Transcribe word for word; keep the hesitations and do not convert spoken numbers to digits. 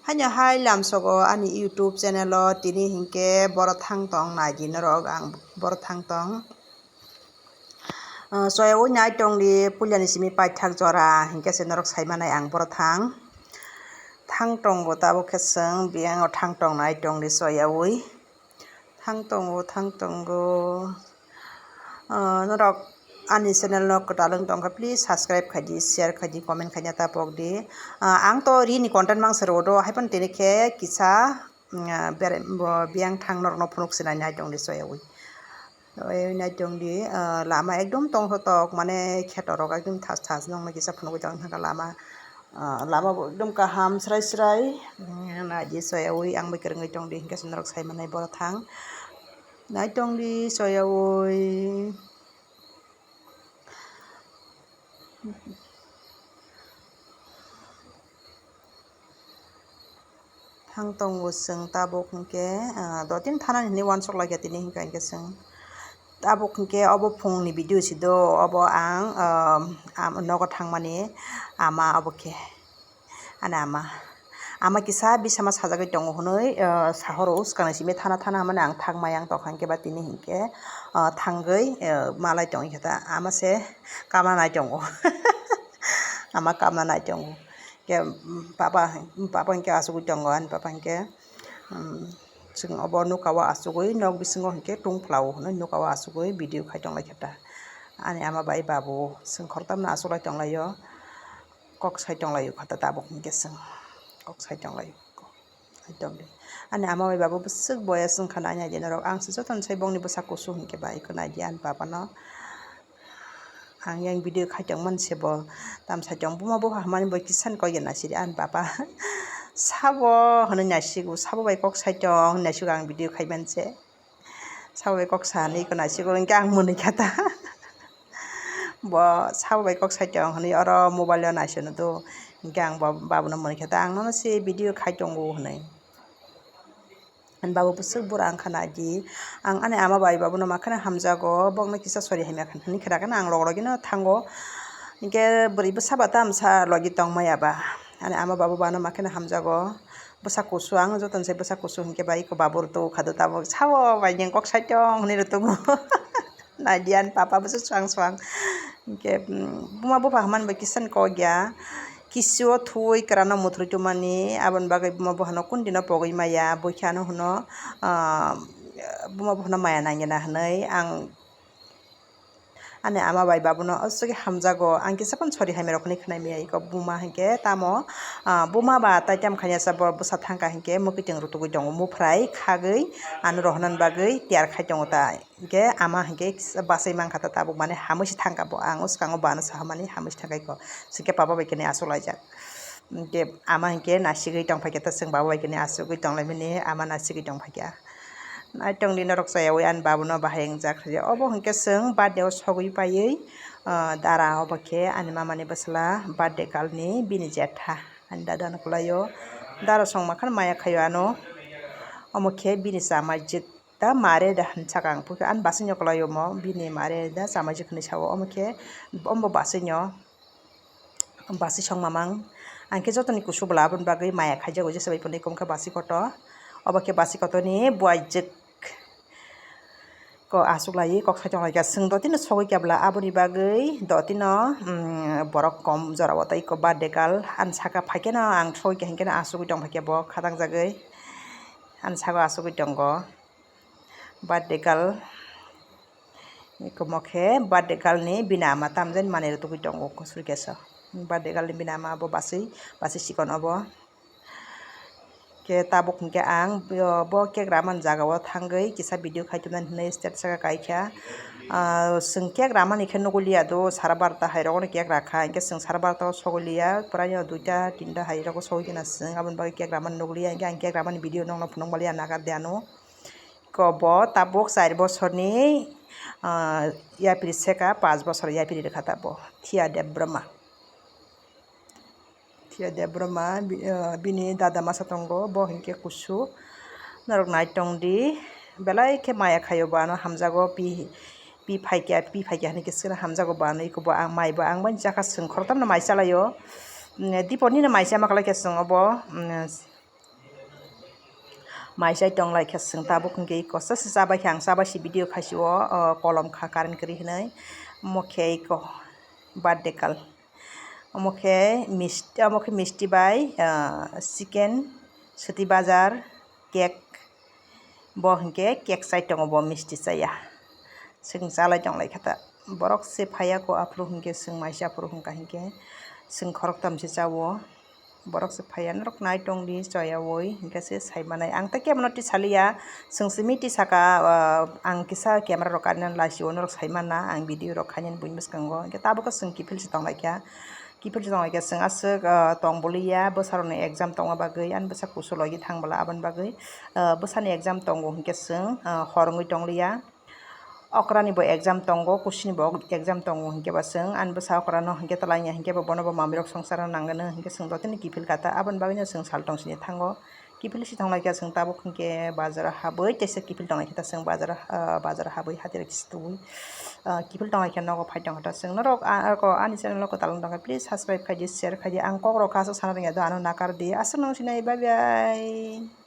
Haino hai lamsogo ani YouTube channel o tini hinkhe boro thang tong nai di norok ang boro thang tong. Ah, soyaui nai tong di puilani simi paithak jora hinkhe se norok sai manai ang boro thang. Thang tongo tabuk khe chwng biyang o thang tong nai tong di soyaui. Thang tongo, thang tongo. Ah, norok ani channel no kwtal wng tongkha, please subscribe khaidi, share khaidi, comment khaina ta pokdi. Ah, ang to rini content mangsa rwo do, haiphano tini khe kisa, mm, ah, bere-, bo biyang thang norokno phunuk sinai nai tongdi soyaui. Oi nai tongdi, ah, lama ekdom tongthotok, mane khetorok ekdom thas thas nongma kisa phunugui tong thangkha lama. Ah, lama bo ekdom kaham srai srai. Mm, naidi soyaui ang bai kwrwngwi tongdi hinkhe se norok sai manai boro thang. Nai tongdi soyaui. Thang tongo chwng tabuk hinkhe, ah, dottin thanani hinwi uansuk laikha tini hinkha hinkhe chwng. Tabuk hinkhe obo phungni video si do, obo ang, ah, am-, nogo thangmani ama obo khe. Ani ama, ama kisa bisama sajagwi tongo hwnwi, ah, sahoro swkangni simi thana thana hwnmani ang thang maya wng tongkha hinkhe ba tini hinkhe, ah, thangwi, ah, malai tongwi khe ta ama se kamna nai tongo. Ama kamna nai tongo. Khe, mm, papa, papa hinkhe asugwi tongo, ani papa hinkhe, mm, chwng obo nuka o asugwi nok bisingo hinkhe tungphla o hwnwi nuka o asugwi video khai tong lai khe ta. Ani ama bai babu chwng khoroktham no asuk lai tong lai o. Kok sai tong lai o kha ta tabuk hinkhe chwng kok sai tong lai o. Ekdom de. Ani ama bai babu bwswk boya chwng kha nai nai di norok. Ang se jotono sai bongni bwsa kusu hinkhe ba eko nai di ani baba no. Ang yang video khai tong mani se bo tam sai tong buma bupha hamani bo kisa ni kok ya naisidi ani baba. Sabo hwnwi naisigo, sabo bai kok sai tong naisigo ang video khai mani se. Sabo bai kok sa hinwi eko naisigo hinkhe ang mwnwi kha ta. Bo sabo bai kok sai tong hinwi oro mobile o naisano do. Hinkhe ang bo babuno mwnwi kha ta, ang nono se video khai tongo hinwi. Ani babu bwswk bura wngkha nai di. Ang ani ama bai babuno ma kheno hamjago, bokno kisa sori hamya hinwi khera kheno ang log logino thango. Hinkhe bwrwi bwsa ba tamsa logi tong maya ba. Ani ama babu bano ma kheno hamjago. Bwsa kusu, ang jotono se bwsa kusu hinkhe ba eko babu rwtwi kha do tabuk. Sabo bai nini kok sai tong hinwi rwtwi. Nai di ani papa bwswk swang swang. Hinkhe, mm, buma bupha hwnmani bai kisa ni kok ya. Kisu o thuwi kwrano muthurwi tongmani, aboni bagwi buma buphano kundino pogwi maya, bui khe ano hwno, ah, buma buphano maya nangya na hinwi ang ani ama bai babuno aswk hamjago. Ang kisa phano sori hamya rok hinwi khwnai maya eko buma hinkhe tamo, ah, buma ba tai tam khaina sa bo bwsa thangkha hinkhe mwkhwtwng rwtugwi tongo, muphrai khagwi ano rohornani bagwi tiyar khai tongo ta. Hinkhe ama hinkhe kisa bachai mankha ta tabuk, mane hamwi se thangkha bo, ang swkango bo ano sahamani hamwi se thangkha eko, hinkhe papa bai khe aswk laijak. Hinkhe ama hinkhe nasigwi tongphaikha ta, chwng baba bai khe asugwi tonglaimani ama nasigwi tongphaikha. Naitongdi norok chayaui ani babuno bahai wngjak. Obo hinkhe chwng birthday o sogwi paiwi, ah, dara obo khe ani mamani bwsla birthday kalni bini jetha ani dada no kwlaio. Dara songma kheno maya khaio ano, omo khe bini chamai jwk. Da mare da hinwi saka ang, pukhe ani bwswino kwlai omo, bini mare da chamai jwk hinwi sao, omo khe, omo bwswino bwswi song mamang. Ang khe jotoni kusu bwla aboni bagwi maya khaijago, jesa bai phano eko wngkha bwswi kotor. Obo khe bwswi kotorni buai jwk ko aswk laiwi kok sai tong lai kha. Chwng dotino sogwi kha bwla, aboni bagwi dotino, mm, borok kom jora o tei eko birthday girl ani saka phai kheno ang sogwi kha, hinkhe asugwi tong phai kha bo khatang jagwi ani saka asugwi tongo. Birthday girl, eko mo khe birthday girl ni bini ama tamjani manwi rwtugwi tongo, surkesa. Birthday girl ni bini ama bo bwswi, bwswi chikon obo. Khe tabuk hinkhe ang bo, bo cake ramani jaga o thangwi kisa video khai tongnani hinwi state saka kai kha. Ah, chwng cake ramani khe nugwi liya do, sara barota hai rogo no cake rakha, hinkhe chwng sara barota o sogwi liya, pwraino duita tinta hai rogo sogwi kheno chwng aboni bagwi cake ramani nugwi liya, hinkhe ang cake ramani video nokno phunuk manliya nagar de ano. Ko bo tabuk char bosorni, ah, yapri seka, panch bosor yapri rwkha ta bo, Thiya Debbarma. Thiya Debbarma, bi-, ah, bini dada masa tongo, bo hinkhe kusu. Norok naitongdi, belai khe maya khaio bo ano, hamjago, pi, pi phaikya, pi phaikya hinwi khe chwngno hamjago bo ano, eko bo ang, mai bo ang bai chakha, chwng khoroktham no mai chalaio. Mm, Dipo nini mai chama kwlai khe chwng obo, mm, Mai chai tong lai kha chwng tabuk hwnkhe kosa se chabai kha ang, chabai se video khaisio, o kolom kha current kwrwi hwnwi. Omo khe iko birthday kal. Omo khe misti, omo khe misti bai, ah, chicken, swtwi bazar, cake. Bo hwnkhe cake chai tongo, bo misti chaya. Chwng chalai tong lai kha ta. Borok se phaiya ko aphuru hwnkhe chwng mai se aphuru hwnkha hwnkhe chwng khoroktham se chao. Borok se phaiya, norok nai tong di, choyaui hwnkhe se sai manai. Ang tei kebo no tisaliya, chwng simi tisaka, ah, ang kisa camera rok karinani laisio, norok sai manna, ang video rok khainani buini bwskango. Hwnkhe tabukhe chwng kiphil se tong lai kha, kiphil se tong lai kha chwng aswk, ah, tong bwliya, bwsarokni exam tongma bagwi, ani bwsa kusu logi thang bwla aboni bagwi, ah, bwsani exam tongo hwnkhe chwng, ah, hor wngwi tong liya. Okrani bo exam tongo, kusini bo exam tongo, hinkhe ba chwng ani bwsa okrano hinkhe twlangya, hinkhe bo bono bo mamirok swngcharna nangani, hinkhe chwng jotono kiphil kha ta, aboni bagwino chwng sal tong sini thango. Kiphil si thang lai kha chwng tabuk hinkhe bazaro habwi teisa kiphil tong lai kha ta chwng bazaro, ah, bazaro habwi hati rok kisa tubui, ah, kiphil tong lai kha nogo phai tong kha ta chwng. Norok, ah, ani channel o kwtal wng tong kha, please subscribe khai di, share khai di. Ang kok rok kha aswk sana rwngya do, ano nakar di. Aswk nang sinai, bye bye.